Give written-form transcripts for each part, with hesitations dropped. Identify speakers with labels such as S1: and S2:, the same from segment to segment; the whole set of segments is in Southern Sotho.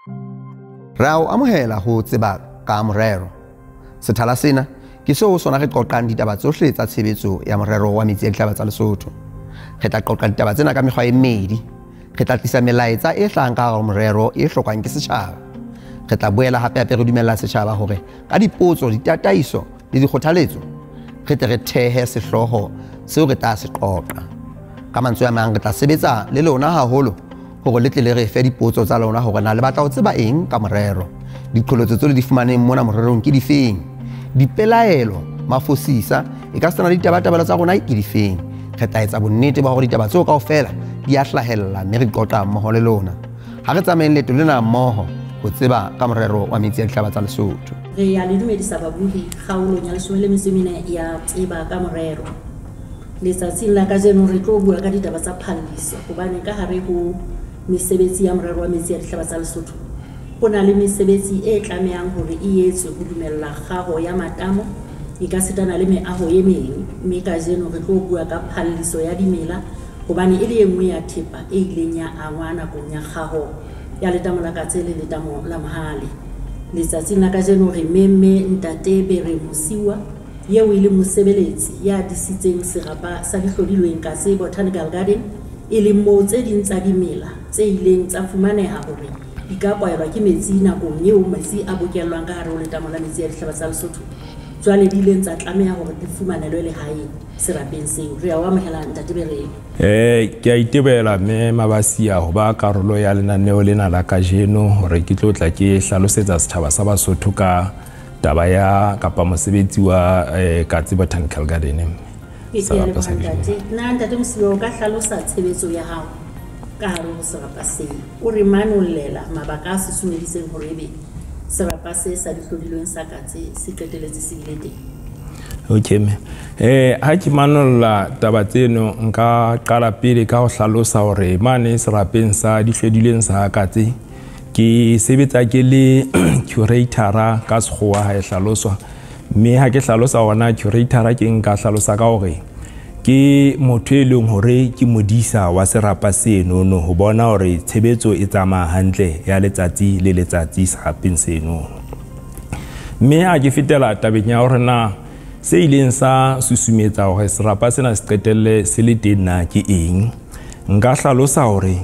S1: Re a o amohela ho Tseba ka Morero. Sethala sena ke seo ho sona re qoqang ditaba tsohle tsa tshebetso ya morero wa metsi a dihlaba tsa Lesotho. Re tla qoqa ditaba tsena ka mekgwa e mmedi. Re tla tlisa melaetsa e hlahang ka hara morero e hlokwang ke setjhaba. Re tla boela hape hape re dumella setjhaba hore ka dipotso, ditataiso le dikgothaletso re tle re thehe sehlooho seo re tla se qoqa. Ka mantswe a mang, re tla sebetsa le lona haholo hore le tle le re fe dipotso tsa lona hore na le batla ho tseba eng ka morero. Diqholotso tseo le di fumaneng mona morerong ke difeng? Dipelaelo, mafosisa, e ka sena le ditabatabelo tsa rona ke difeng? Re tla etsa bonnete ba hore ditaba tseo kaofela di a hlahella mme re qoqa mmoho le lona. Ha re tsamayeng leeto lena mmoho ho tseba ka morero wa metsi a dihlaba tsa Lesotho.
S2: Re a le dumedisa babuhi kgaolong ya 14 ya Tseba ka Morero. Letsatsing la kajeno re tlo bua ka ditaba tsa phalliso, hobane ka hare ho mesebetsi ya morero wa metsi a dihlaba tsa Lesotho ho na le mesebetsi e tlamehang hore e etswe ho dumella kgaho ya matamo e ka sitana le meaho e meng. Mme kajeno re tlo bua ka phalliso ya dimela, hobane e le e nngwe ya thepa e ileng ya angwa nakong ya kgaho ya letamo la Katse le letamo la Mohale. Letsatsing la kajeno re memme Ntate Bere Mosiuwa, eo e leng mosebeletsi ya disitseng serapa sa dihlodilweng Katse Botanical Garden, e leng moo tse ding tsa dimela tse ileng tsa fumaneha hore di ka kwaelwa ke metsi nakong eo metsi a bokellwang ka hare ho letamo la metsi a dihlaba tsa Lesotho, jwale di ileng tsa tlameha hore di fumanelwe lehae serapeng seo. Re a o amohela Ntate Bere.
S3: Ke a itebela mme Mabasia ho ba karolo ya lenaneo lena la kajeno hore ke tlo tla ke hlalosetsa setjhaba sa Basotho ka taba ya kapa mosebetsi wa Katse Botanical Garden.
S2: Ke a leboha ntate. Na Ntate Mosiuwa, o ka hlalosa tshebetso ya hao ka hare ho serapa seo? O re manollela mabaka a susumeditseng hore ebe serapa se sa dihlodilweng sa Katse se qeteletse se bile teng.
S3: Okay mme. Ha ke manolla taba tseno, nka qala pele ka ho hlalosa hore mane serapeng sa dihlodilweng sa Katse ke sebetsa ke le curator ka sekgowa ha e hlaloswa. Mme ha ke hlalosa hona curator ke nka hlalosa ka hore ke motho e leng hore ke modisa wa serapa senono ho bona hore tshebetso e tsamaya hantle ya letsatsi le letsatsi serapeng seno. Mme ha ke fetela tabeng ya hore na se ileng sa susumetsa hore serapa sena se qetelle se le teng na ke eng, nka hlalosa hore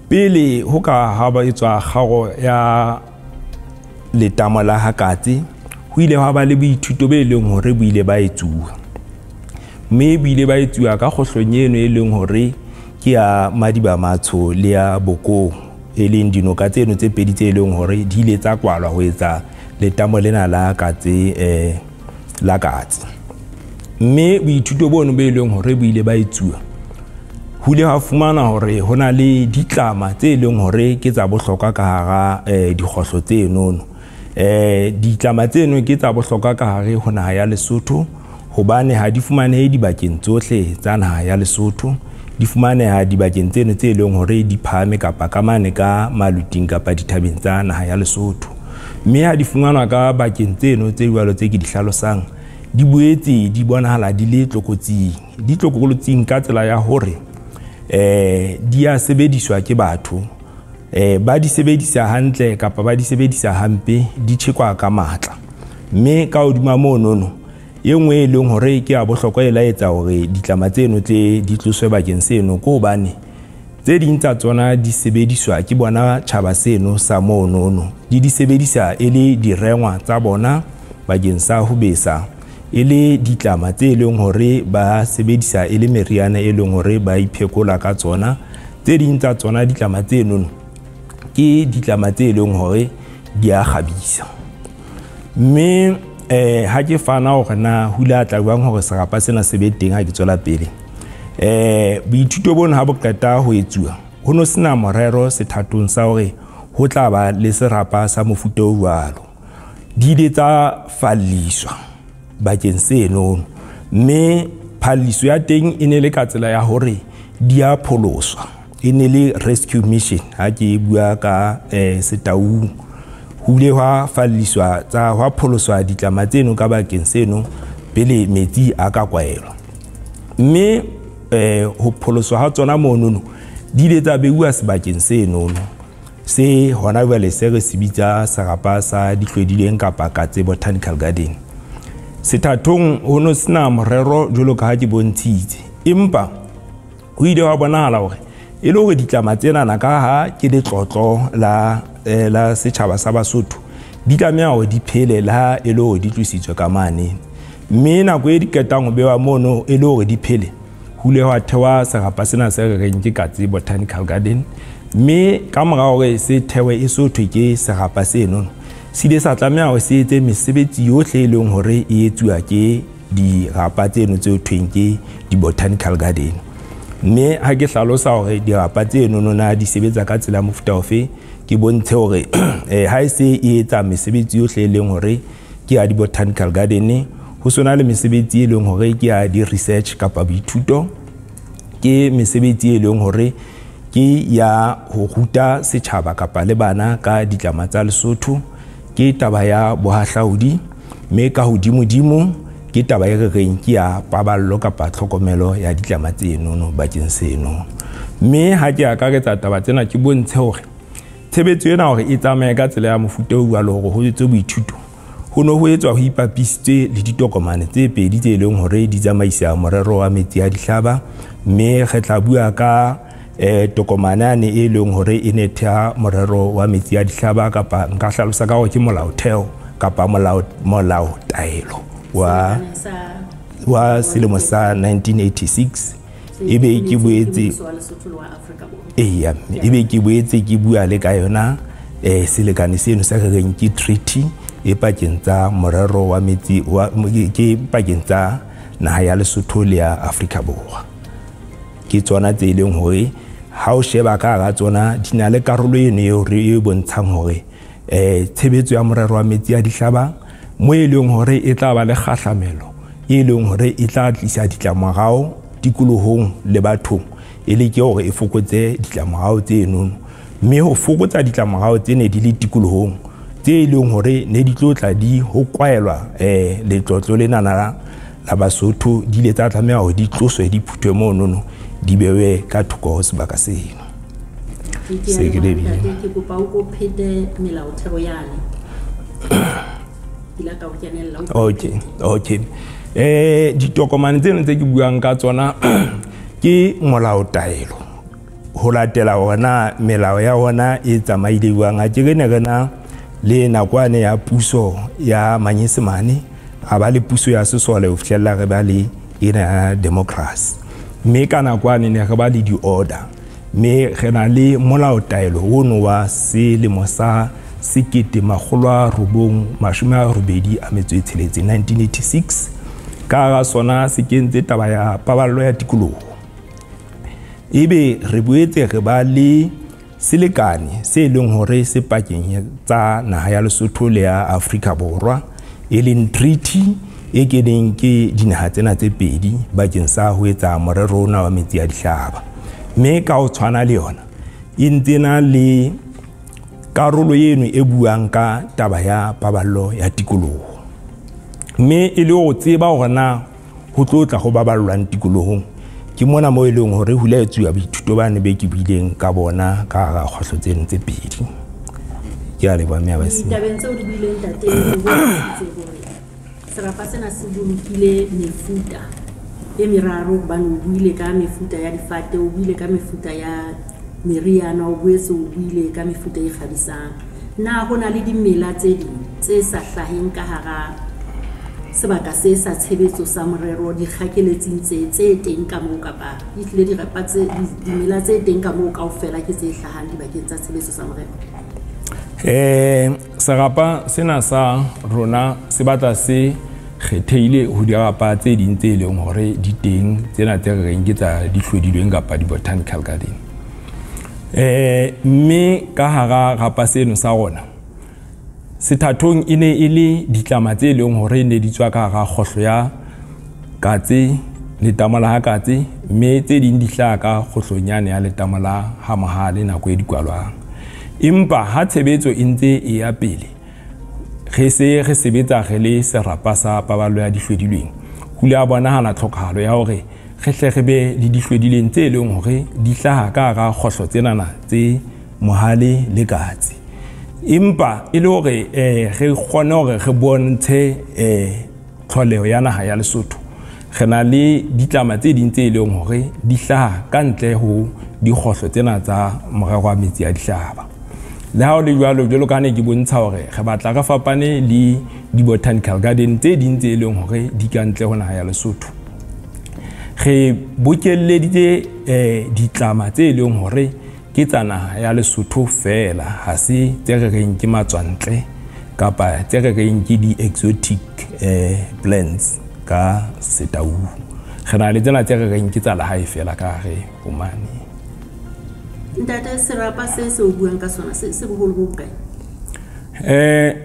S3: pele ho ka ha ba etswa kgaho ya letamo la Hakatse, ho ile hwa ba le boithuto be leng hore bo ile ba etsuwa. Mme bo ile ba etsuwa ka kgohlong eno e leng hore ke ya Madiba Matsho le ya Bokong, e leng dinoka tseno tse pedi tse leng hore di ile tsa kwalwa ho etsa letamo lena la Katse la Katse. Mme boithuto bono be leng hore bo ile ba etsuwa, ho ile ha fumana hore ho na le ditlama tse leng hore ke tsa bohlokwa ka hara dikgohlo tsenono. Ditlama tseno ke tsa bohlokwa ka hare ho naha ya Lesotho, hobane ha di fumanehe dibakeng tsohle tsa naha ya Lesotho. Di fumaneha dibakeng tseno tse leng hore di phahame kapa ka mane ka maluting kapa dithabeng tsa naha ya Lesotho. Mme ha di fumanwa ka bakeng tseno tse jwalo tse ke di hlalosang, di boetse di bonahala di le tlokotsing. Di tlokotsing ka tsela ya hore di a sebediswa ke batho, ba di sebedisa hantle kapa ba di sebedisa hampe, di tjhekwa ka matla. Mme ka hodima monono, e nngwe e leng hore ke ya bohlokwa e laetsa hore ditlama tseno tle di tloswe bakeng seno, ke hobane tse ding tsa tsona di sebediswa ke bona tjhaba seno sa monono. Di di sebedisa e le direngwa tsa bona bakeng sa ho besa, e le ditlama tse leng hore ba sebedisa e le meriana e leng hore ba iphekola ka tsona. Tse ding tsa tsona ditlama tseno ke ditlama tse leng hore di a kgabisa. Mme ha ke fana hore na ho ile a tla jwang hore serapa sena se be teng ha ke tswela pele. Boithuto bona ha bo qeta ho etsuwa, ho no sena morero sethatong sa hore ho tla ba le serapa sa mofuta o jwalo. Di ile tsa falliswa bakeng seno, mme phalliso ya teng e ne le ka tsela ya hore di a pholoswa. E ne le rescue mission ha ke bua ka Setaung. Ho ile hwa falliswa tsa hwa pholoswa ditlama tseno ka bakeng seno pele metsi a ka kwaelwa. Mme ho pholoswa ha tsona monono di ile tsa beuwa sebakeng senono. Se hona jwale se re se bitsa serapa sa dihlwedileng kapa Katse Botanical Garden. Sethathong ho no sena morero jwalo ka ha ke bontshitse, empa ho ile wa bonahala hore e le hore ditlama tsena ka ha ke letlotlo la setjhaba sa Basotho di tlameha hore di phele le ha e le hore di tlositswe ka mane, mme nako e di qetang ho bewa mono e le hore di phele ho ile hwa thewa serapa sena se re reng ke Katse Botanical Garden. Mme ka mora hore se thewe e so thwe ke serapa seno, se ile sa tlameha hore se etse mesebetsi yohle e leng hore e etsuwa ke dirapa tseno tse thweng ke di-botanical garden. Mme ha ke hlalosa hore dirapa tseno nona di sebetsa ka tsela mofuta ofe, ke bontshe hore ha e se e etsa mesebetsi yohle e leng hore ke ya di-botanical garden, ho sona le mesebetsi e leng hore ke ya di-research kapa boithuto, ke mesebetsi e leng hore ke ya ho ruta setjhaba kapa le bana ka ditlama tsa Lesotho, ke taba ya bohahlaudi, mme ka hodimodimo ke taba e re reng ke ya paballo kapa tlhokomelo ya ditlama tsenono bakeng seno. Mme ha ke akaretsa taba tsena ke bontshe hore tshebetso ena hore e tsamaye ka tsela ya mofuta o jwalo hore ho etswe boithuto, ho no ho etswa ho ipapisitswe le ditokomane tse pedi tse leng hore di tsamaisa morero wa metsi a dihlaba. Mme re tla bua ka tokomane yane e leng hore e ne theha morero wa metsi a dihlaba, kapa nka hlalosa ka hore ke molaotheo kapa molao taelo wa selemo sa 1986. Ebe ke boetse eya, ebe ke boetse ke bua le ka yona selekane seno se re reng ke treaty e pakeng tsa morero wa metsi wa ke pakeng tsa naha ya Lesotho le ya Afrika Borwa. Ke tsona tse leng hore ha o sheba ka hara tsona di na le karolo eno eo re e bontshang hore tshebetso ya morero wa metsi a dihlaba mo e leng hore e tla ba le kgahlamelo e leng hore e tla tlisa ditlamorao tikolohong le bathong, e le ke hore e fokotse ditlamorao tseno. Mme ho fokotsa ditlamorao tse ne di le tikolohong tse leng hore ne di tlo tla di ho kwaelwa letlotlo lena la Basotho, di ile tsa tlameha hore di tloswe di phuthwe monono di bewe ka thoko ho sebaka seno. Se ke lebile
S2: ke kopa o ko phete melaotheo yane.
S3: Okay. Ditokomane tseno tse ke buang ka tsona ke molaotaelo ho latela hona melao ya hona e tsamaile jwang. Ha ke re ne re na le nakwane ya puso ya manyesemane, a ba le puso ya sesole ho fihlella re ba le ena ya democracy, mme ka nakwane ne re ba le di-order, mme re na le molaotaelo ono wa selemo sa 1986 1986. Ka hara sona se kentse taba ya paballo ya tikoloho. Ebe re boetse re ba le selekane se leng hore se pakeng tsa naha ya Lesotho le ya Afrika Borwa, e leng treaty e keneng ke dinaha tsena tse pedi bakeng sa ho etsa morero ona wa metsi a dihlaba. Mme ka ho tshwana le yona e ntse na le karolo eno e buang ka taba ya paballo ya tikoloho, mme e le ho tseba hore na ho tlo tla ho baballwang tikolohong. Ke mona mo e leng hore ho ile etsuwa boithuto bane be ke buileng ka bona ka hara kgohlo tseno tse pedi. Ke a leboha mme Abasi.
S2: Ditabeng tseo di buileng ntate, o bontshitse hore serapa sena se bolokile mefuta e meraro, hobane o buile ka mefuta ya difate, o buile ka mefuta ya meriana, o boetse o buile ka mefuta e kgabisang. Na ho na le dimela tse ding tse sa hlaheng ka hara sebaka se sa tshebetso sa morero, dikgakeletsing tse teng ka moo, kapa di tlile dirapa tse dimela tse teng ka moo kaofela ke tse hlahang dibakeng tsa tshebetso sa morero?
S3: Serapa sena sa rona se batla se kgethehile ho dirapa tse ding tse leng hore di teng tsena tse re reng ke tsa di hlodilweng kapa di-botanical garden. Mme ka hara rapa seno sa rona sethathong e ne e le ditlama tse leng hore ne di tswa ka hara kgohlo ya Katse, letamo la ha Katse, mme tse ding di hlaha ka kgohlong yane ya letamo la ha Mohale nako e di kwalwang. Empa ha tshebetso e ntse e ya pele, re se re sebetsa re le serapa sa paballo ya dihlwedilweng, ho ile ha bonahala tlhokahalo ya hore re hle re be le dihlwedileng tse leng hore di hlaha ka hara kgohlo tsenana tse mohale le katse. Empa e le hore re kgone hore re bontshe tlholeho ya naha ya Lesotho, re na le ditlama tse ding tse e leng hore di hlaha ka ntle ho dikgohlo tsena tsa morero wa metsi a dihlaba. Le ha ho le jwalo, jwalo ka ne ke bontsha hore re batla re fapane le di-botanical garden tse ding tse e leng hore di ka ntle ho naha ya Lesotho. Re bokelleditse ditlama tse e leng hore ke tsa naha ya Lesotho feela, ha se tse re reng ke matswantle kapa tse re reng ke di-exotic plants ka setau. Re na le tsena tse re reng ke tsa lehae feela ka hare ho mane.
S2: Ntate, serapa se o buang ka sona se boholo bo bokae?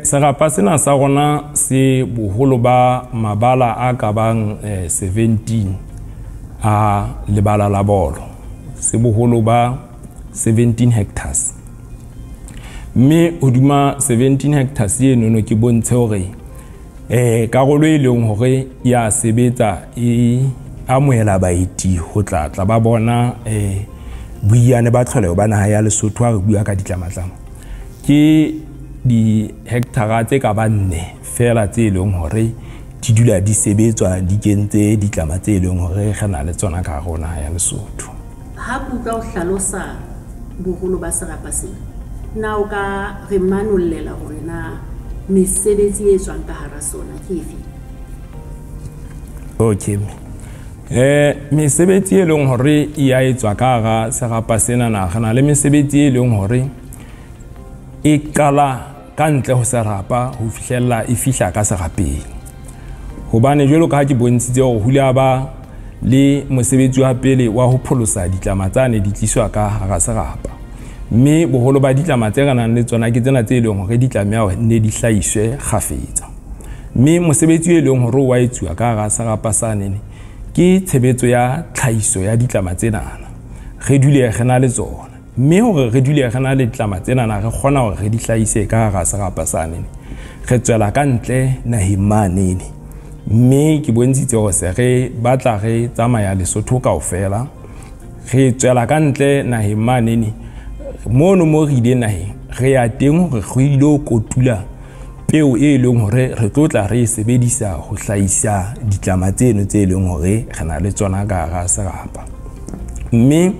S3: Serapa sena sa rona se boholo ba mabala a ka bang 17 a lebala la bolo. Se boholo ba 17 hectares. Mme hodima 17 hectares eno ke bontshe hore karolo e leng hore ya sebetsa e amohela baeti ho tla tla ba bona boiyane ba tlholeho ba naha ya Lesotho ha re bua ka ditlamatlama. Ke di-hectara tse ka ba 4 feela tse leng hore di dula di sebetswa, di kentse ditlama tse leng hore re na le tsona ka hare ho naha ya Lesotho.
S2: Ha ke utlwa o hlalosa boholo ba serapa sena, na o ka re manollela hore na mesebetsi e tswang ka hara sona ke efe?
S3: Okay. Mesebetsi e leng hore e a etswa ka hara serapa sena na, re na le mesebetsi e leng hore e qala ka ntle ho serapa ho fihlella e fihla ka serapeng. Hobane jwalo ka ha ke bontshitse hore ho ile ha ba le mosebetsi wa pele wa ho pholosa ditlama tsane di tliswa ka hara serapa. Mme boholo ba ditlama tse re nang le tsona ke tsena tse leng hore di tlameha hore ne di hlahiswe kgafetsa. Mme mosebetsi e leng hore wa etsuwa ka hara serapa sanene ke tshebetso ya tlhahiso ya ditlama tsenana. Re dule re na le tsona. Mme hore re dule re na le ditlama tsenana re kgona hore re di hlahise ka hara serapa sanene. Re tswela ka ntle naheng manene. Mme ke bontshitse hore se re batla re tsamaya Lesotho kaofela. Re tswela ka ntle naheng manene. Mono mo re ileng naheng, re ya teng hore re ilo kotula peo e leng hore re tlo tla re e sebedisa ho hlahisa ditlama tseno tse leng hore re na le tsona ka hara serapa. Mme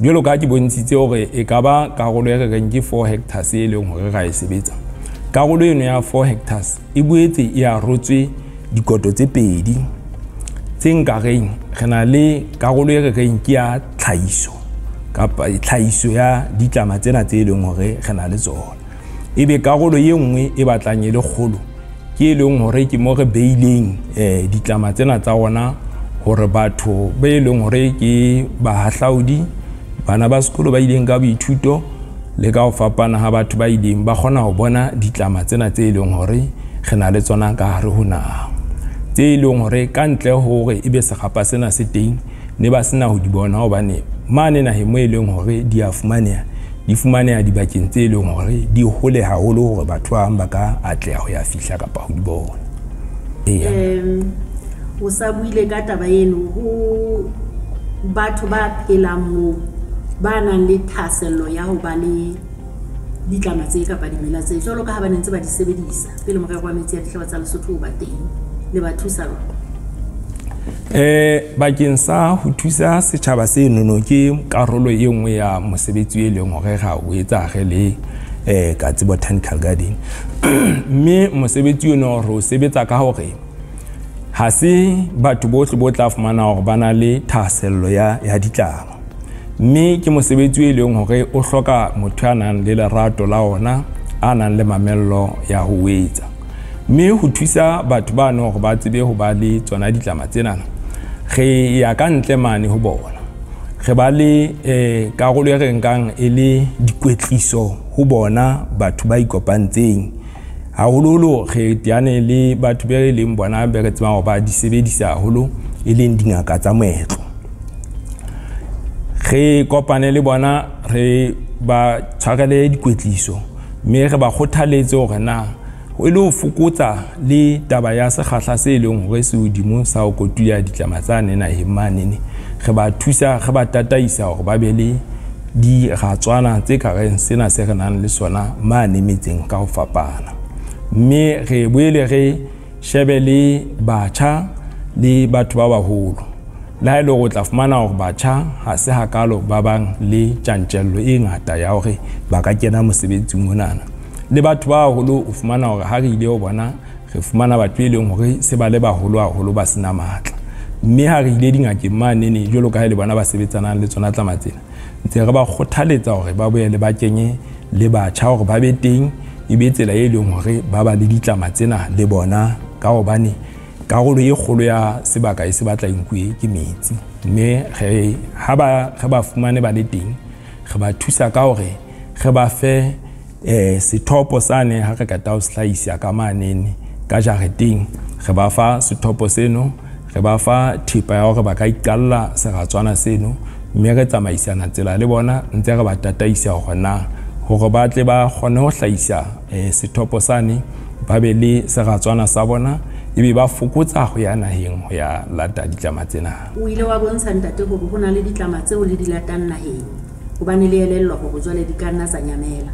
S3: jwalo ka ha ke bontshitse hore e ka ba karolo e re reng ke 4 hectares e leng hore ra e sebetsa. Karolo eno ya 4 hectares e boetse e arotswe dikoto tse pedi tse nkareng re na le karolo e re reng ke ya tlhahiso kapa tlhahiso ya ditlama tsena tse leng hore re na le tsona. Ebe karolo e nngwe e batlang e le kgolo ke e leng hore ke mo re beileng ditlama tsena tsa rona hore batho ba e leng hore ke bahahlaudi, bana ba sekolo ba ileng ka boithuto le ka ho fapana ha batho ba ileng ba kgona ho bona ditlama tsena tse leng hore re na le tsona ka hare ho naha. Tse leng hore ka ntle hore ebe serapa sena se teng ne ba sena ho di bona hobane mane naheng mo e leng hore di a fumaneha, di fumaneha dibakeng tse leng hore di hole haholo hore batho ba bang ba ka atleha ho ya fihla kapa ho di bona.
S2: O sa buile ka taba eno ho batho ba phelang moo ba nang le thahasello ya ho ba le ditlama tse kapa dimela tse jwalo ka ha ba ne ntse ba di sebedisa pele morero wa metsi a dihlaba tsa Lesotho o ba teng, le ba thusa jwang?
S3: Bakeng sa ho thusa setjhaba senono ke karolo e nngwe ya mosebetsi e leng hore ra o etsa re le Katse Botanical Garden. Mme mosebetsi ono re o sebetsa ka hore ha se batho bohle bo tla fumana hore ba na le thahasello ya ditlama. Mme ke mosebetsi e leng hore o hloka motho ya nang le lerato la ona, a nang le mamello ya ho etsa. Mme ho thusa batho ba no hore ba tsebe ho ba le tsona ditlama tsenana, re ya ka ntle mane ho bona. Re ba le karolo e re nkang e le dikwetliso ho bona batho ba ikopantseng. Haholoholo re teane le batho be leng bona be re tsebang hore ba di sebedisa haholo, e leng dingaka tsa moetlo. Re kopane le bona, re ba tshwarele dikwetliso, mme re ba kgothaletse hore na e le ho fokotsa le taba ya sekgahla se leng hore se hodimo sa ho kotula ditlama tsane naheng manene. Re ba thusa, re ba tataisa hore ba be le diratswana tse ka reng sena se re nang le sona mane metseng ka ho fapana. Mme re boele re shebe le batjha le batho ba baholo. Le ha e le hore o tla fumana hore batjha ha se hakalo ba bang le tjantjello e ngata ya hore ba ka kena mosebetsing onana. Le batho ba baholo o fumana hore ha re ile ho bona re fumana batho e leng hore se ba le baholo haholo ba sena matla. Mme ha re ile dingakeng manene jwalo ka ha le bona ba sebetsanang le tsona tlama tsena, ntse re ba kgothaletsa hore ba boele ba kenye le batjha hore ba be teng, e be tsela e leng hore ba ba le ditlama tsena le bona, ka hobane karolo e kgolo ya sebaka e se batla e nkuwe ke metsi. Mme re ha ba re ba fumane ba le teng, re ba thusa ka hore re ba fe sethopo sane ha re qeta ho se hlahisa ka manene ka jareteng, re ba fa sethopo seno, re ba fa thepa ya hore ba ka iqalla seratswana seno, mme re tsamaisana tsela le bona ntse re ba tataisa hore na hore ba tle ba kgone ho hlahisa sethopo sane, ba be le seratswana sa bona, ebe ba fokotsa ho ya naheng ho ya lata ditlama tsena.
S2: O ile wa bontsha ntate hore ho na le ditlama tseo le di latang naheng, hobane le elellwa hore jwale di ka nna tsa nyamela,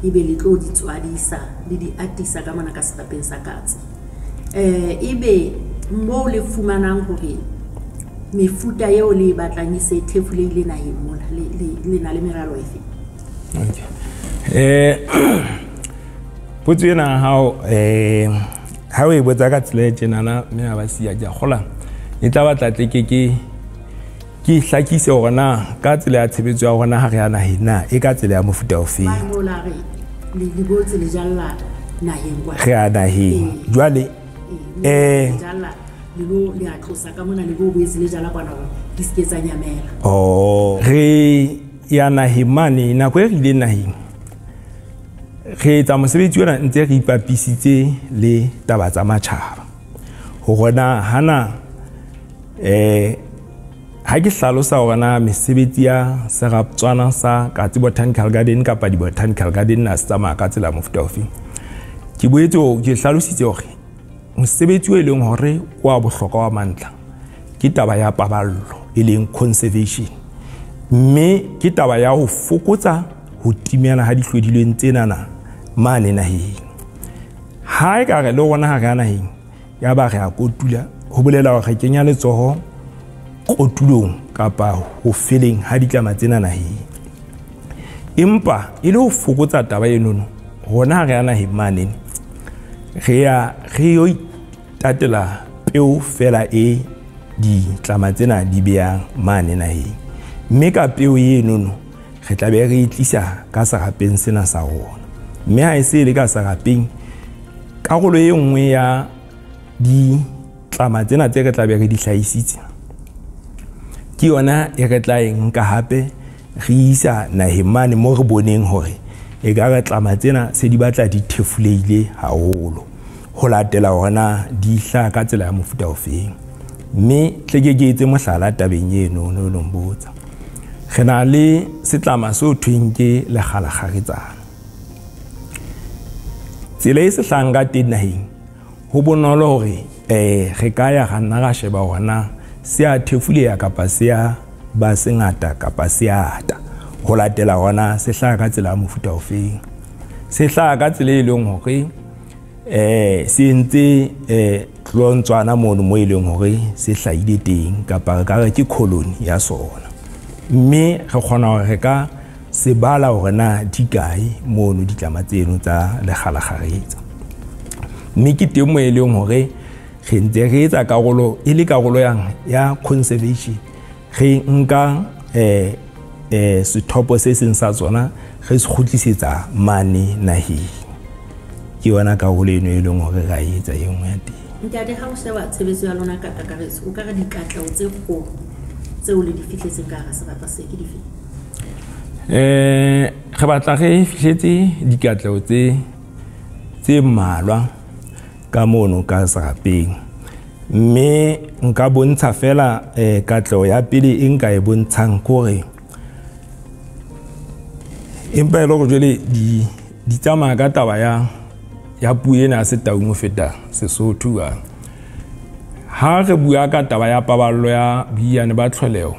S2: ebe le tlo di tswadisa le di atisa ka mona ka serapeng sa Katse. Ebe moo le fumanang hore mefuta eo le e batlang e se thefulehile naheng mona, le na le meralo efe?
S3: Okay. Potso ena hao ha o e botsa ka tsela e tjenana mme ha ba siya ke a kgola, e tla batla tle ke hlakise hore na ka tsela ya tshebetso ya rona ha re ya naheng na e ka tsela ya mofuta ofe. Re ya naheng jwale re ya naheng mane, nako e re ileng naheng re etsa mosebetsi ona ntse re ipapisitse le taba tsa matjhaba. Hore na hana ha ke hlalosa hore na mesebetsi ya seratswana sa Katse Botanical Garden kapa di-Botanical Garden na se tsamaya ka tsela ya mofuta ofe, ke boetse ke hlalositse hore mosebetsi o e leng hore wa bohlokwa wa mantlha ke taba ya paballo e leng conservation, mme ke taba ya ho fokotsa ho timela ha dihlodilweng tsenana mane naheng. Ha e ka re le rona ha re ya naheng ya ba re a kotula, ho bolela hore re kenya letsoho kotulong kapa ho feleng ha ditlama tsena naheng. Empa e le ho fokotsa taba enono, rona ha re ya naheng manene re ya re yo itatela peo fela e ditlama tsena di beyang mane naheng, mme ka peo enono re tla be re e tlisa ka serapeng sena sa rona. Mme ha e se e le ka serapeng, karolo e nngwe ya ditlama tsena tse re tla be re di hlahisitse ke yona e re tla e nka hape re isa naheng mane moo re boneng hore e ka re tlama tsena se di batla di thefulehile haholo ho latela hore na di hlaha ka tsela ya mofuta ofeng. Mme tle ke etse mohlala tabeng eno no no mbotsa. Re na le setlama seo thweng ke lekgalakgaretsana. Tsela e se hlahang ka teng naheng, ho bonolo hore re ka ya ra nna ra sheba hore na se a thefuleha kapa se a ba sengata kapa se a ata, ho latela hore na se hlaha ka tsela ya mofuta ofeng. Se hlaha ka tsela e leng hore se entse tlontswana mono mo e leng hore se hlahile teng, kapa re ka re ke colony ya sona. Mme re kgona hore re ka se bala hore na di kae mono ditlama tseno tsa lekgalakgaretsa. Mme ke teng mo e leng hore re ntse re etsa karolo e le karolo ya conservation, re nka sethopo se seng sa tsona re se kgutlisetsa mane naheng. Ke yona karolo eno e leng hore ra e etsa e nngwe ya teng.
S2: Ntate, ha o sheba tshebetso ya lona ka kakaretso, o ka re dikatleho tse kgolo tseo le di fihletseng ka hara serapa se ke dife?
S3: Re batla re fihletse dikatleho tse mmalwa ka mono ka serapeng. Mme nka bontsha fela katleho ya pele e nka e bontshang ke hore empa e le hore jwale di tsamaya ka taba ya puo ena ya Setaung ho feta Sesotho. Ha re bua ka taba ya paballo ya boiyane ba tlholeho,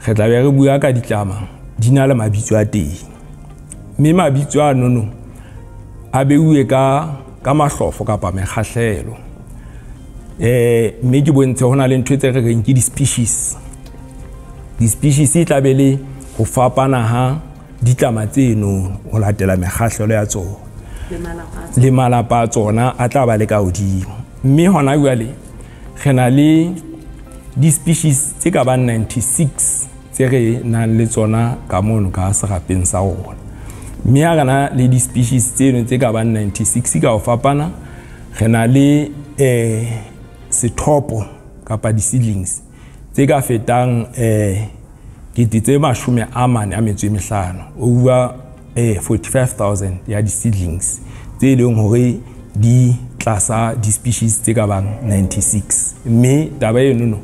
S3: re tla be re bua ka ditlama di na le mabitso a teng. Mme mabitso ano a beuwe ka mahlofo kapa mekgahlelo. Mme ke bontshe ho na le ntho tse re reng ke di-species. Di-species e tla be le ho fapana ha ditlama tseno ho latela mekgahlelo ya tsona le malapa a tsona a tla ba le ka hodimo. Mme hona jwale re na le di-species tse ka bang 96 tse re nang le tsona ka mono ka serapeng sa rona. Mme ha re na le di-species tseno tse ka bang 96 ka ho fapana, re na le sethopo kapa di-seedlings tse ka fetang 45,000, over 45,000 ya di-seedlings tse leng hore di tlasa di-species tse ka bang 96. Mme taba eno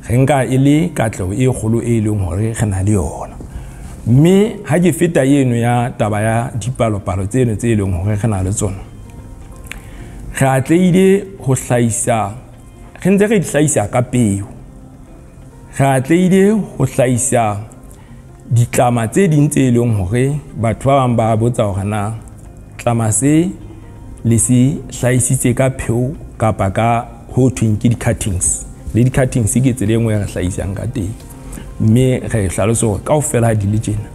S3: re nka e le katleho e kgolo e leng hore re na le yona. Mme ha ke feta eno ya taba ya dipalopalo tseno tse leng hore re na le tsona, re atlehile ho hlahisa, re ntse re di hlahisa ka peo. Re atlehile ho hlahisa ditlama tse ding tse leng hore batho ba bang ba botsa hore na tlama se le se hlahisitse ka peo kapa ka ho thweng ke di-cuttings. Le di-cuttings ke tsela e nngwe re hlahisang ka teng. Mme re hlalosa hore kaofela ha di le tjena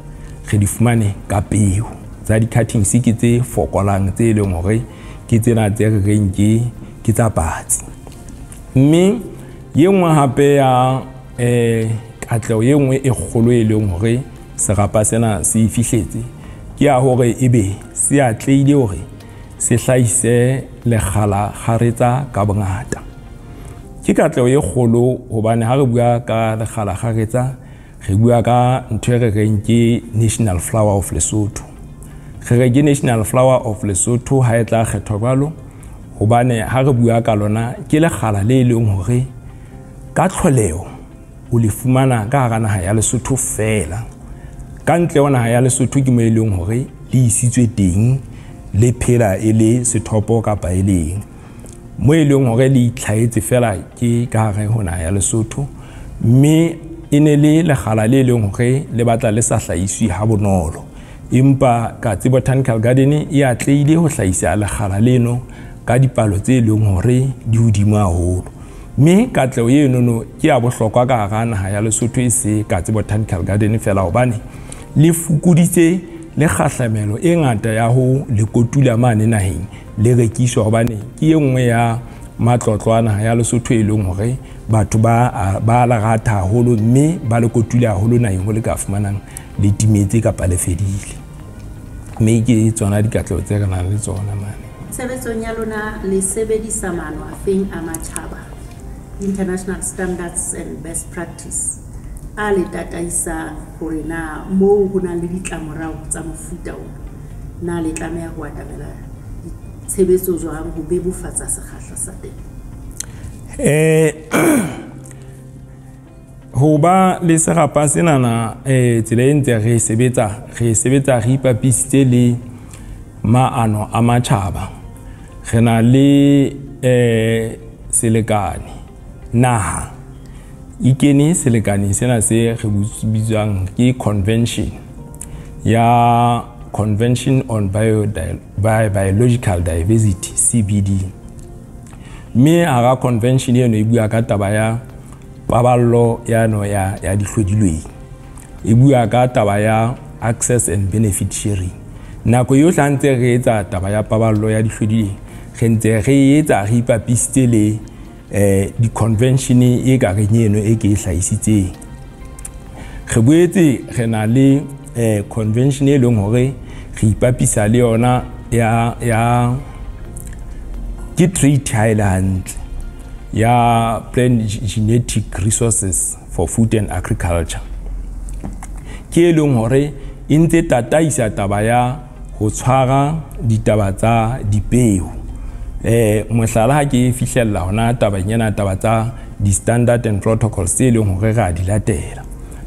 S3: re di fumane ka peo. Tsa di-cuttings ke tse fokolang tse leng hore ke tsena tse re reng ke tsa patsi. Mme ye nngwe hape ya katleho e nngwe e kgolo e leng hore serapa sena se fihletse ke ya hore ebe se atlehile hore se hlahise lekgala kgaretsa ka bongata. Ke katleho e kgolo hobane ha re bua ka lekgala kgaretsa re bua ka ntho e re reng ke National Flower of Lesotho. Re re ke National Flower of Lesotho ha e tla kgethwa jwalo hobane ha re bua ka lona ke lekgala le leng hore ka tlholeho o le fumana ka hara naha ya Lesotho fela. Ka ntle ho naha ya Lesotho ke mo e leng hore le isitswe teng le phela e le sethopo kapa e leng. Mo e leng hore le itlhahetse fela ke ka hare ho naha ya Lesotho, mme e ne le lekgala le leng hore le batla le sa hlahiswe ha bonolo. Empa Katse Botanical Garden e atlehile ho hlahisa lekgala leno ka dipalo tse leng hore di hodimo haholo. Mme katleho eno ke ya bohlokwa ka hara naha ya Lesotho e se Katse Botanical Garden fela hobane le fokoditse le kgahlamelo e ngata ya ho le kotula mane naheng le rekiswa hobane ke e nngwe ya matlotlo a naha ya Lesotho e leng hore batho ba la rata haholo mme ba le kotula haholo naheng ho le ka fumanang le timetse kapa le fedile. Mme ke tsona dikatleho tse re nang le tsona mane.
S2: Tshebetsong ya lona le sebedisa maano a feng a matjhaba, international standards and best practice, a le tataisang hore na moo ho nang le ditlamorao tsa mofuta ona, na le tlameha ho atamela tshebetso jwang ho bebofatsa sekgahla sa teng?
S3: Ho ba le serapa senana tsela e ntse re sebetsa re ipapisitse le maano a matjhaba. Re na le selekane naha e kene selekane sena se re bitswang ke convention ya Convention on Biological Diversity, CBD. Mme hara convention eno e bua ka taba ya paballo ya no ya dihlodilweng, e bua ka taba ya access and benefit sharing. Nako yohle ha ntse re etsa taba ya paballo ya dihlodilweng, re ntse re etsa re ipapisitse le di-convention e ka reng eno e ke e hlahisitseng. Re boetse re na le convention e leng hore re ipapisa le yona ya ke treaty ha e le hantle ya Plant Genetic Resources for Food and Agriculture, ke e leng hore e ntse tataisa taba ya ho tshwara ditaba tsa dipeo. Mohlala ha ke fihlella hona tabeng ena taba tsa di-standard and protocols tse leng hore re a di latela.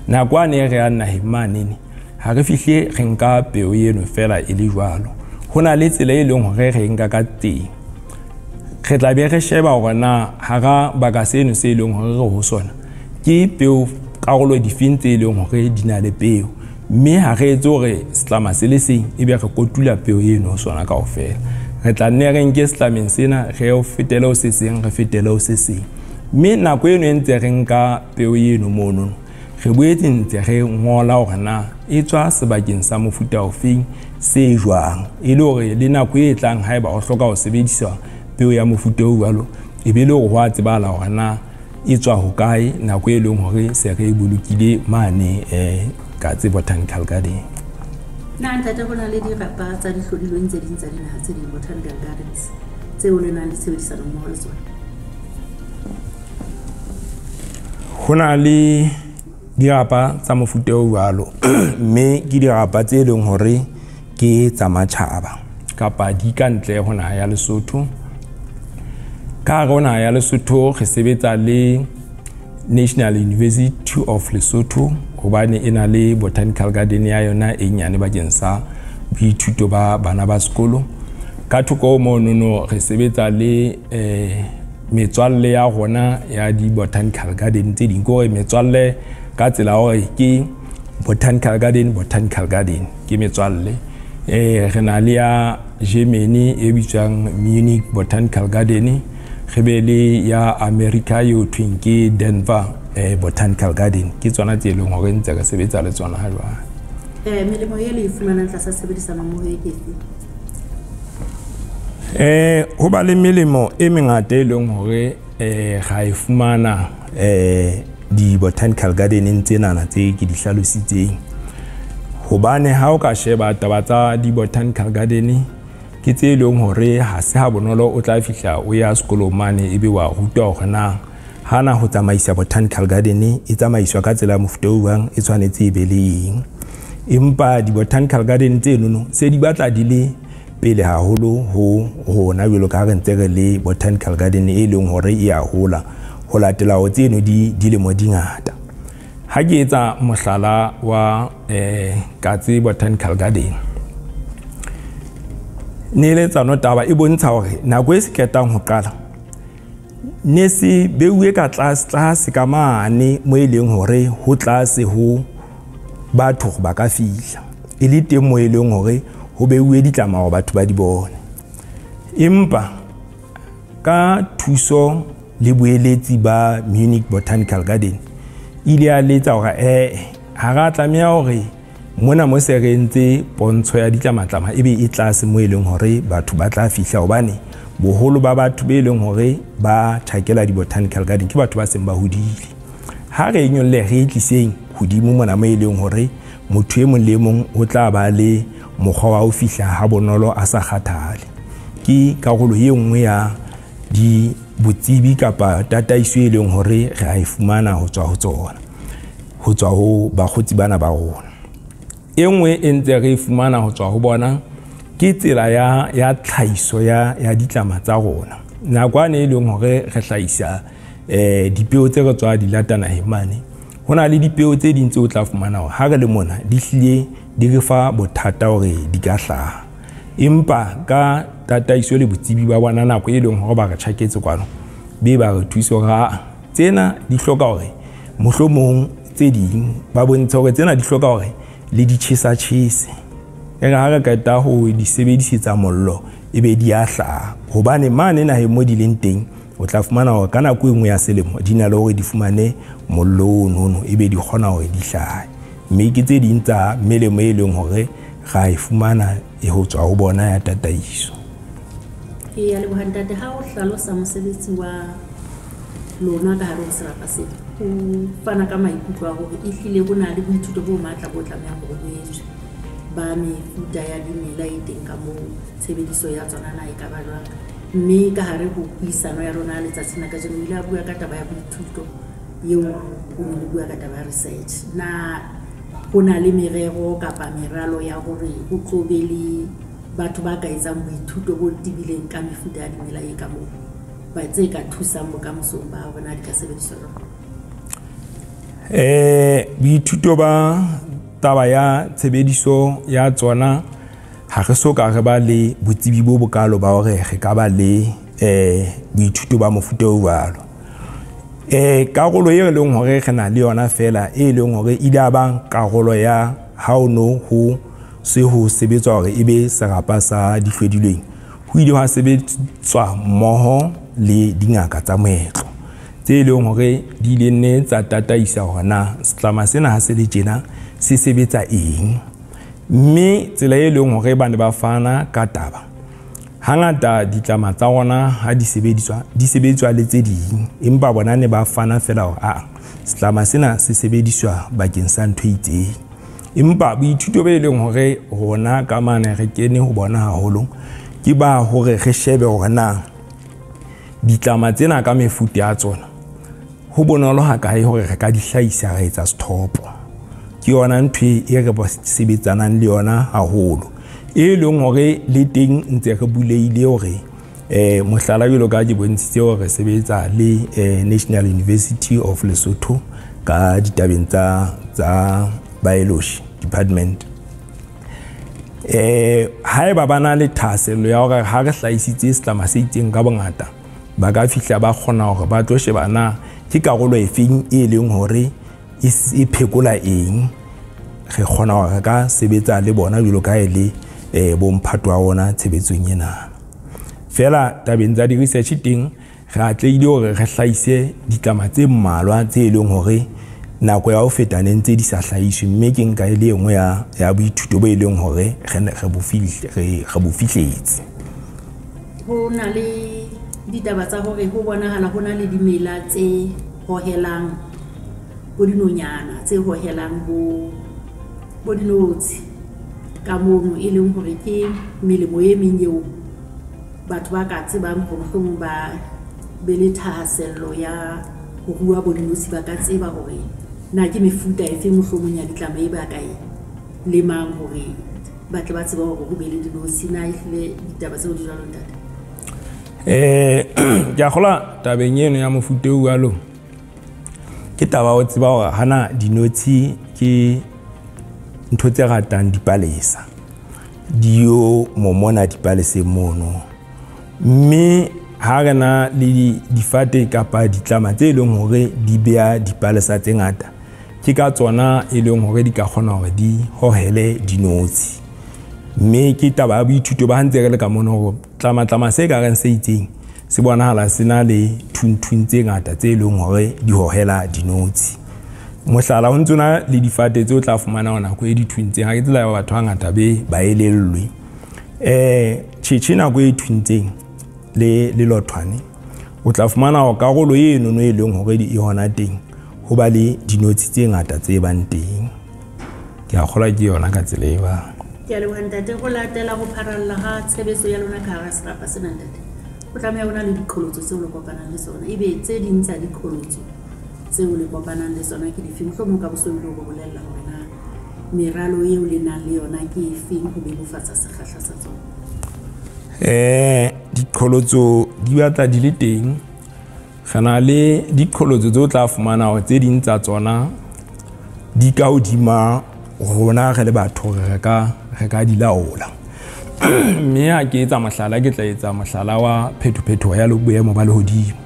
S3: Nako ane re ya naheng manene ha re fihle re nka peo eno fela e le jwalo. Ho na le tsela e leng hore re nka ka teng. Re tla be re sheba hore na hara baka seno se leng hore re ho sona ke peo karolo difeng tse leng hore di na le peo. Mme ha re etse hore setlama se le seng ebe re kotula peo eno sona kaofela. Re tla nne re nke setlameng sena re o fetele ho se seng, re fetele ho se seng. Mme nako eno e ntse re nka peo eno mono, re boetse ntse re ngola hore na e tswa sebakeng sa mofuta ofeng, se jwang, e le hore le nako e tlang haeba o hloka ho sebedisa peo ya mofuta o jwalo, e be le hore ho a tsebahala hore na e tswa hokae nako e leng hore se re e bolokile mane Katse Botanical Garden.
S2: Na ntate, ho na le dirapa tsa dihlodilweng tse ding tsa dinaha tse ding Botanical Gardens tseo le nang le tshebedisano mmoho le tsona?
S3: Ho na le dirapa tsa mofuta o jwalo, mme ke dirapa tse leng hore ke tsa matjhaba kapa di ka ntle ho naha ya Lesotho. Ka hare ho naha ya Lesotho re sebetsa le National University of Lesotho hobane e na le botanical garden ya yona e nyane bakeng sa boithuto ba bana ba sekolo. Ka thoko ho monono re sebetsa le metswalle ya rona ya di-botanical garden tse ding, ke hore metswalle ka tsela hore ke botanical garden, botanical garden ke metswalle. Re na le ya Germany e bitswang Munich Botanical Garden, re be le ya America eo thweng ke Denver Botanical Garden. Ke tsona tse leng hore ntse re sebetsa le tsona ha jwale.
S2: Melemo e le e fumanang tlasa tshebedisano mmoho e ke efe?
S3: Ho ba le melemo e mengata e leng hore ra e fumana di-botanical gardeneng tsenana tse ke di hlalositseng. Hobane ha o ka sheba taba tsa di-botanical garden ke tse leng hore ha se ha bonolo o tla fihla o ya sekolong mane ebe wa rutwa hore na hana ho tsamaisa botanical garden e tsamaiswa ka tsela ya mofuta o jwang, e tshwanetse e be le eng. Empa di-botanical garden tsenono se di batla di le pele haholo ho rona jwalo ka ha re ntse re le botanical garden e leng hore e a hola ho latela ho tseno di dilemo di ngata. Ha ke etsa mohlala wa Katse Botanical Garden, neeletsano taba e bontsha hore nako e se qetang ho qala ne se beuwe ka tlase tlase ka mane mo e leng hore ho tlase ho batho ba ka fihla, e le teng mo e leng hore ho beuwe ditlama hore batho ba di bone. Empa ka thuso le boeletsi ba Munich Botanical Garden ile ya letsa hore ha ra tlameha hore mona mo se re entse pontsho ya ditlamatlama ebe e tlase mo e leng hore batho ba tla fihla, hobane boholo ba batho be leng hore ba tjhakela di-botanical garden ke batho ba seng ba hodile. Ha re nyolle re tliseng hodimo mona mo e leng hore motho e mong le mong o tla ba le mokgwa wa ho fihla ha bonolo a sa kgathale. Ke karolo e nngwe ya di botsebi kapa tataiso e leng hore re a e fumana ho tswa ho tsona, ho tswa ho bakgotsi bana ba rona. E nngwe e ntse re e fumana ho tswa ho bona ke tsela ya tlhahiso ya ditlama tsa rona. Nakwane e leng hore re hlahisa dipeo tse re tswa di lata naheng mane, ho na le dipeo tse ding tse o tla fumana hore ha re le mona di hlile di re fa bothata hore di ka hlaha. Empa ka tataiso le botsebi ba bona nako e leng hore ba re tjhaketse kwano, be ba re thusa hore tsena di hloka hore mohlomong tse ding ba bontshe hore tsena di hloka hore le di tjhesa tjhese. E re ha re qeta ho di sebedisetsa mollo ebe di a hlaha, hobane mane naheng mo di leng teng o tla fumana hore ka nako e nngwe ya selemo di na le hore di fumane mollo ono ebe di kgona hore di hlahe. Mme ke tse ding tsa melemo e leng hore ra e fumana e ho tswa ho bona ya tataiso.
S2: Ke ya leboha ntate. Ha o hlalosa mosebetsi wa lona ka hare ho serapa sena, o fana ka maikutlo a hore ehlile ho na le boithuto bo matla bo tlamehang hore bo etswe ba mefuta ya dimela e teng ka moo, tshebediso ya tsona na e ka ba jwang. Mme ka hare ho puisano ya rona letsatsing la kajeno o ile a bua ka taba ya boithuto eo, o ne o bua ka taba ya research. Na ho na le merero kapa meralo ya hore ho tlo be le batho ba ka etsang boithuto bo tebileng ka mefuta ya dimela e ka moo, ba tse ka thusang bokamosong ba bona di ka sebediswa jwang?
S3: Boithuto ba taba ya tshebediso ya tsona ha re so ka re ba le botsebi bo bokalo ba hore re ka ba le boithuto ba mofuta o jwalo. Karolo e leng hore re na le yona fela e leng hore ile ya ba karolo ya ha o no ho se ho sebetswa hore ebe serapa sa dihlwedilweng, ho ile hwa sebetswa mmoho le dingaka tsa moetlo tse leng hore di ile nne tsa tataisa hore na setlama sena ha se le tjena se sebetsa eng. Mme tsela e leng hore ba ne ba fana ka taba, hangata ditlama tsa rona ha di sebediswa di sebediswa le tse ding, empa bona ne ba fana fela hore a setlama sena se sebediswa bakeng sa ntho e itseng. Empa boithuto be leng hore rona ka mane re kene ho bona haholo ke ba hore re shebe hore na ditlama tsena ka mefuta ya tsona ho bonolo ha kae hore re ka di hlahisa re etsa sethopo. Ke yona ntho e re sebetsanang le yona haholo, e leng hore le teng ntse re buleile hore mohlala jwalo ka ke bontshitse hore re sebetsa le National University of Lesotho ka ditabeng tsa biology department. Haeba ba na le thahasello ya hore ha re hlahisitse setlama se itseng ka bongata, ba ka fihla ba kgona hore ba tlo sheba na ke karolo efeng e leng hore e phekola eng. Re kgona hore re ka sebetsa le bona jwalo ka e le bomphato wa rona tshebetsong ena. Fela tabeng tsa di-research teng re atlehile hore re hlahise ditlama tse mmalwa tse leng hore nako ya ho feta ne ntse di sa hlahiswe, mme ke nka e le engwe ya boithuto bo e leng hore re bo fihletse.
S2: Ho na le ditaba tsa hore ho bonahala ho na le dimela tse hohelang bo dinonyana, tse hohelang bo dinotshi ka mono, e leng hore ke melemo e meng eo batho ba ka tsebang hore mohlomong ba be le thahasello ya ho rua bo dinotshi, ba ka tseba hore na ke mefuta efe mohlomong ya ditlama e ba ka e lemang hore ba tle ba tsebe hore ho be le dinotshi. Na ehlile ditaba tseo di jwalo, ntate?
S3: Ke a kgolwa tabeng eno ya mofuta o jwalo ke taba o tseba hore hana dinotshi ke ntho tse ratang dipalesa, di yo momona dipaleseng mono, mme ha re na le difate kapa ditlama tse leng hore di beha dipalesa tse ngata, ke ka tsona e leng hore di ka kgona hore di hohele dinotshi. Mme ke taba ya boithuto ba ntse re le ka mono hore tlama se ka reng se itseng se bonahala se na le thunthung tse ngata tse leng hore di hohela dinotshi. Mohlala, ho ntso na le difate tseo tla fumana hore nako e di thuntseng, ha ke tsela ya batho ba ngata be ba elellwe. Tjhetjhe nako e thuntseng le lothwane, o tla fumana hore karolo eno no e leng hore e hona teng ho ba le dinotshi tse ngata tse bang teng. Ke a kgolwa ke yona ka tsela e ba.
S2: Ke a leboha ntate. Ho latela ho pharalla ha tshebetso ya lona ka hara serapa sena ntate, ho tlameha ho na le diqholotso tseo le kopanang le tsona. Ebe tse ding tsa diqholotso tseo le kopanang le tsona ke dife? Mohlomong ka boso o bolella hore na meralo eo le nang le yona ke efeng ho bebofatsa sekgahla sa tsona.
S3: Diqholotso di batla di le teng. Re na le diqholotso tseo tla fumana hore tse ding tsa tsona di ka hodima rona re le batho re ka di laola. Mme ha ke etsa mohlala, ke tla etsa mohlala wa phetophetoho ya boemo ba lehodimo.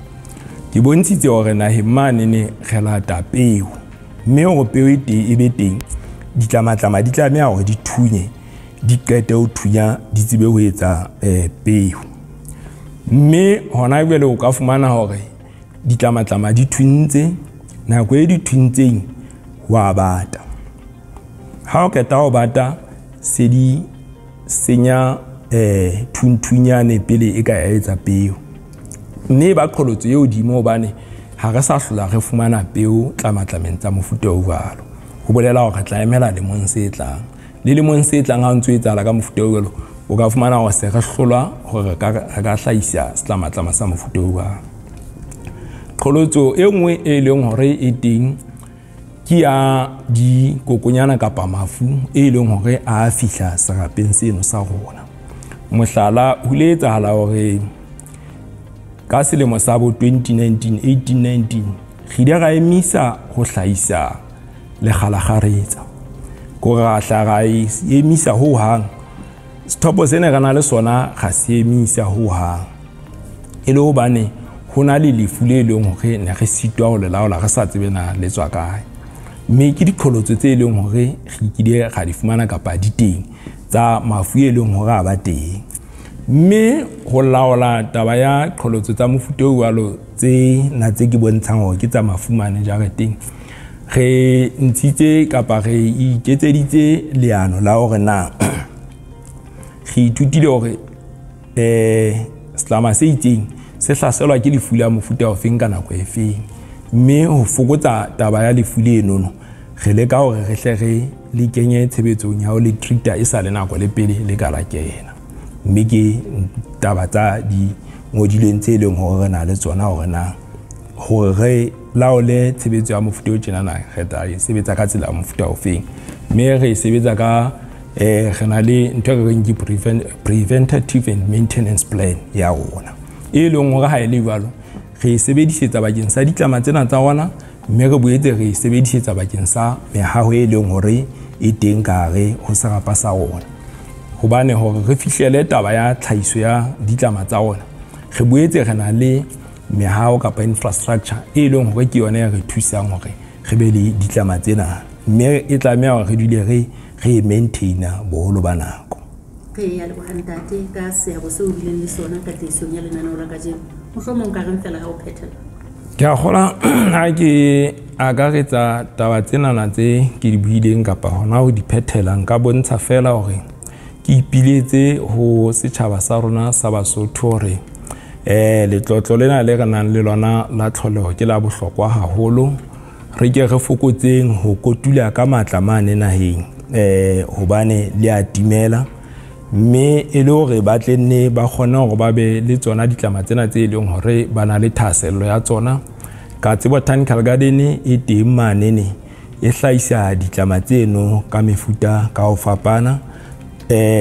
S3: Ke bontshitse hore naheng mane ne re lata peo, mme hore peo e teng e be teng, ditlamatlama di tlameha hore di thunye, di qete ho thunya, di tsebe ho etsa peo. Mme hona jwale o ka fumana hore ditlamatlama di thuntse, nako e di thuntseng ho a bata. Ha o qeta ho bata, se di senya thunthunyane pele e ka etsa peo. Mme ba qholotso eo hodimo hobane ha re sa hlola re fumana peo tlamatlameng tsa mofuta o jwalo. Ho bolela hore re tla emela lemong se tlang. Le lemong se tlang ha o ntso etsahala ka mofuta o jwalo, o ka fumana hore se re hlolwa hore re ka hlahisa setlamatlama sa mofuta o jwalo. Qholotso e nngwe e leng hore e teng ke ya dikokonyana kapa mafu e leng hore a fihla serapeng seno sa rona. Mohlala, ho ile etsahala hore ka selemo sa bo 2019, 18-19, re ile ra emisa ho hlahisa lekgalakgaretsa. Ko ra hla ra emisa ho hang. Sethopo sena re na le sona ga se emisa ho hang. E le hobane ho na le lefu le leng hore ne re sitwa ho le laola, re sa tsebe na le tswa kae. Mme ke diqholotso tse leng hore re kile ra di fumana kapa di teng tsa mafu e leng hore a ba teng. Mme ho laola taba ya qholotso tsa mofuta o jwalo tse na tse ke bontshang hore ke tsa mafu mane jareteng, re ntshitse kapa re iketseditse leano la hore na re ithutile hore setlama se itseng se hlaselwa ke lefu la mofuta ofeng ka nako e feng. Mme ho fokotsa taba ya lefu lenono, re leka hore re hle re le kenye tshebetsong ya ho le treat-a e sa le nako le pele le ka la kena. Mme ke taba tsa di ngodilweng tse leng hore re na le tsona hore na hore re laole tshebetso ya mofuta o tjenana re tla e sebetsa ka tsela ya mofuta ofeng. Mme re e sebetsa ka re na le ntho e re reng ke preventative and maintenance plan ya rona, e leng hore ha e le jwalo re e sebedisetsa bakeng sa ditlama tsena tsa rona, mme re boetse re e sebedisetsa bakeng sa mehaho e leng hore e teng ka hare ho serapa sa rona. Hobane hore re fihlele taba ya tlhahiso ya ditlama tsa rona, re boetse re na le mehaho kapa infrastructure e leng hore ke yona e re thusang hore re be le ditlama tsena, mme e tlameha hore re dule re e maintain-a boholo ba nako.
S2: Re ya leboha ntate ka seabo seo o bileng le sona katlehisong ya lenaneo la kajeno. Mohlomong ka reng fela ha o phethela?
S3: Ke a kgolwa ha ke akaretsa taba tsenana tse ke di buileng kapa hona ho di phethela, nka bontsha fela hore ke ipiletse ho setjhaba sa rona sa Basotho hore letlotlo lena le re nang le lona la tlholeho ke la bohlokwa haholo. Re ke re fokotseng ho kotula ka matla mane naheng, hobane le a timela, mme e le hore ba tle nne ba kgone hore ba be le tsona ditlama tsena tse leng hore ba na le thahasello ya tsona. Katse Botanical Garden e teng manene, e hlahisa ditlama tseno ka mefuta ka ho fapana.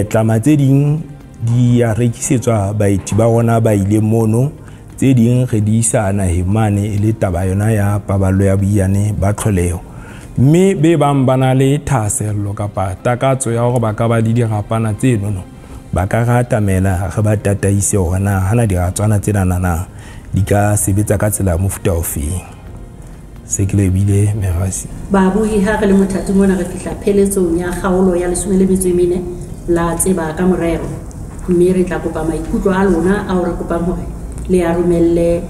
S3: Tlama tse ding di a rekisetswa baeti ba rona ba ileng mono, tse ding re di isa naheng mane e le taba yona ya paballo ya boiyane ba tlholeho. Mme be bang ba na le thahasello kapa takatso ya hore ba ka ba le dirapana tsenono, ba ka re atamela re ba tataise hore na hana diratswana tsena na di ka sebetsa ka tsela ya mofuta ofeng. Se ke lebile Merasi.
S2: Babohi ha re le mothating ona re fihla pheletsong ya kgaolo ya 14 la Tseba ka Morero, mme re tla kopa maikutlo a lona ao re kopang hore le a romelle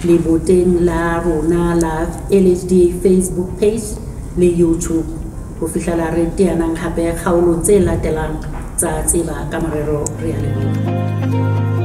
S2: leboteng la rona la LHDA Facebook page le YouTube ho fihlela re teanang hape kgaolong tse latelang tsa Tseba ka Morero. Re a leboha.